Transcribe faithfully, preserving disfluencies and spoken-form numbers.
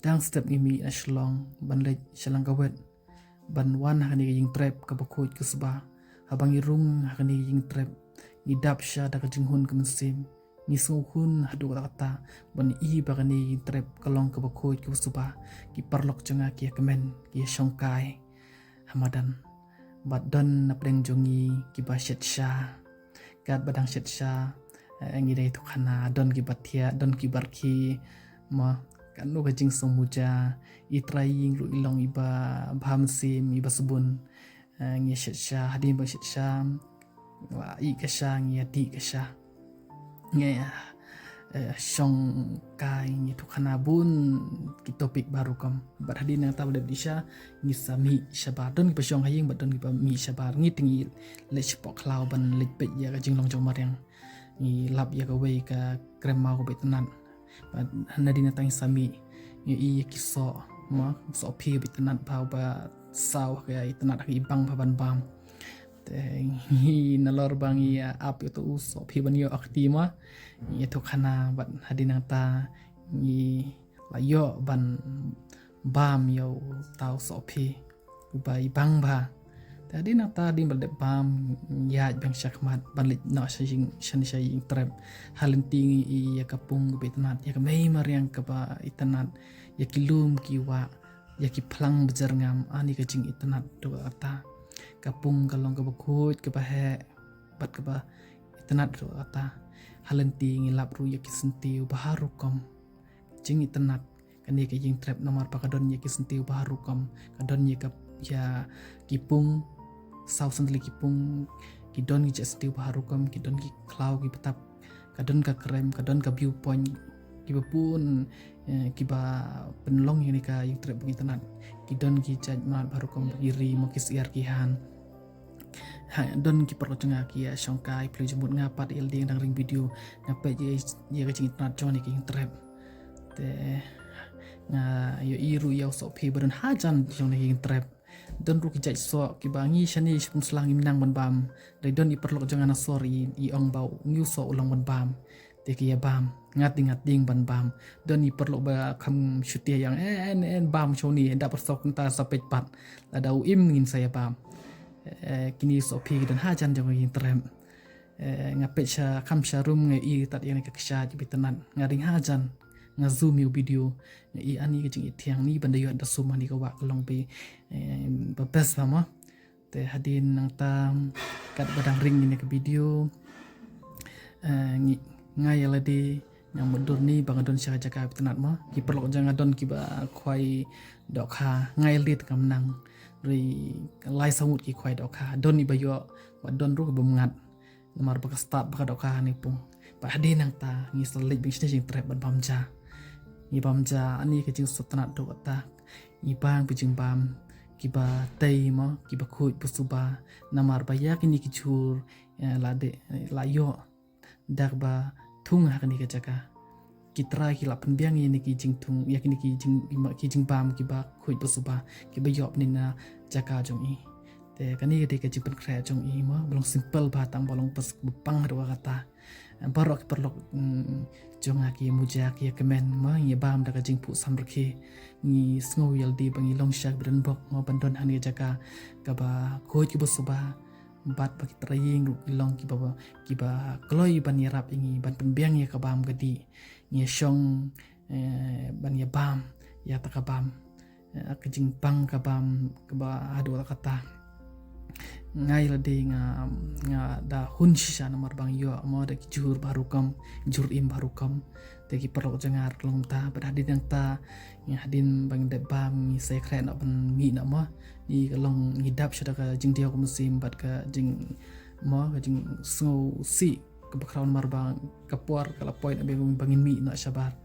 Dang step ngi mih na Shillong ban leit sha Langkawet ban wan ha kane ka ïingtrep kaba khuid ka suba. Haba ngi rung ha kane ka ïingtrep, ngi dap sha da ka jinghun ka mynsiem. Ngi sngewhun haduh katta katta ban i ba kane ka ïingtrep ka long kaba khuid kaba suba. Ki paralok jong nga ki ïa kmen, ki ïa shongkai ha madan. Bad don na pdeng jong ngi kiba shet sha. Katba dang shet sha, eh, ngi dei thok khana, don kiba thiah, don kiba rkhie. Ma, katno ka jingsngewmuja, i trai ïing ruh i long iba bha mynsiem, iba sbun. Eh, ngi shet sha, hadien ba shet sha, wa i ka sha, ngi ïa dih ka sha. Ngi, eh, shongkai, ngi thok khana bun ki topic baroh rukom. Bad hadien nangta ba dep dih sha, ngi sa mih shabar. Don kiba shong ha ïing, bad don kiba mih shabar. Ngi te ngi leit shapoh khlaw ban leit peit ïa ka jinglong jong mariang. Ngi lap ïa kawei ka krem maw kaba itynnat. Bad hadien nangta ngi sa mih, ngi ïohi ïa ki soh, ma, sohphi ba itynnat bha, ba saw ha ka itynnat ha ka ibang bha ban bam. Te ngi nalor ba ngi ïa ap ïa uto u sohphi ban ïoh ha kti, ma, ngi ïa thok khana. Bad hadien nangta ngi la ïoh ban bam ïa uta u sohphi uba ibang bha. Te hadien nangta, hadien ba la dep bam, ngi ïaid biang sha khmat ban leit noh sha ïing, shane sha ïingtrep. Ha lynti ngi i ïa ka pung kaba itynnat, ïa ka mei mariang kaba itynnat, ïa ki lum ki wah, ïa ki phlang ba jyrngam, ani ka jingitynnat ruh kata. Ka pung ka long kaba khuid, kaba heh, bad kaba itynnat ruh kata. Ha lynti ngi lap ruh ïa ki syntiew baroh rukom. Jingitynnat kane ka ïingtrep namar ba ka don ïa ki syntiew baroh rukom. Ka don ïa ka, ïa ki pung, saw san tylli ki pung, ki don ki jait syntiew baroh rukom, ki don ki khlaw kiba tap, ka don ka krem, ka don ka view point, kiba bun, eh, kiba pynlong ïa kane ka ïingtrep ba ngi itynnat. Ki don ki jait mad baroh rukom, ki ri mo, ki syiar, ki han. Ha, don ki paralok jong nga ki ïa shongkai, phi la ju mut nga pat ïa lade nga dang ring video, nga peit ïa, ïa ka jingitynnat jong kane ka ïingtrep. Te nga ïohi ruh ïa u sohphi ba don hajan jong kane ka ïingtrep. Don ruh ki jait soh kiba ngi shane sha Pumslang ngim nang ban bam. Dei don i paralok jong nga na sor i, i ong ba une u soh u long ban bam. Te ki ïa bam, ngat ding ngat ding ban bam. Don i paralok ba kham shutia ïa nga, eh, en, en bam shane, da paralok nta sa peit pat. Lada u im ngin sa ïa bam. Eh, kine sohphi ki don hajan jong ka ïingtrep. Eh, nga peit sha kham sha rum nga i tad ïa kane ka kshaid ba itynnat. Nga ring hajan, nga zoom ïa u video, nga i ani ka jingithiang ne ban da ïoh da sum ani ka wah ka long ba, eh, ba best bha mo. Te hadien nangta katba dang ring ïa kane ka video, eh, ngi, nga ïa lade nga mutdur ne ba nga don sha ka jaka ba itynnat mo. Ki paralok jong nga don kiba khwai dohkha, nga ïa lade te ngam nang. Ri lai saw ngut ki khwai dohkha, don iba ïoh, bad don ruh kiba ym ngat. Namar ba ka stad ba ka dohkha ha pung. Bad hadien nangta ngi sa leit biang shane sha ïingtrep ban bam ja. Ngi bam ja, ani ka jingsngewtynnat ruh kata. Ngi bam ki jingbam kiba tei mo, kiba khuid ba suba. Namar ba ïa kine ki jhur, eh, la dei, eh, la ïoh da kaba thung ha kane ka jaka. Ki trai ki la pynbiang ïa kine ki jingthung, ïa kine ki jing, ki jingbam kiba khuid ba suba, kiba ïoh na jaka jong i. Te kane ka dei ka jingpynkhreh jong i mo, ba long simple bha tang ba long bas ba pang haduh katta. Baroh ki paralok, mm, jong nga ki muja ki ïa kmen mo, ngi bam da ka jingphuh samrkhie. Ngi sngew ïa lade ba ngi long sha kiba donbok mo, ban don ha kane ka jaka kaba khuid kaba suba. Bad ba ki trai ïing ruh ki long kiba, kiba kloi ban ïarap ïa ngi, ban pynbiang ïa ka bam ka dih. Ngi ïa shong, eh, ban ïa bam ïa kata ka bam. Eh, ka jingpang ka bam kaba haduh katta. Nga ïa lade nga, nga da hun shisha namar ba nga ïoh mo da ki jhur baroh rukom, jhur im baroh rukom. Te ki paralok jong nga ruh ki long kumta, bad hadien nangta, ngi hadien ba ngi dep bam, ngi sa ïakhreh noh ban mih noh mo. Ngi ka long ngi dap sha da ka jingdiaw ka mynsiem bad ka jing, mo, ka jingsngewsih kaba khraw namar ba ka por ka la poi noh ba ngin mih noh shabar.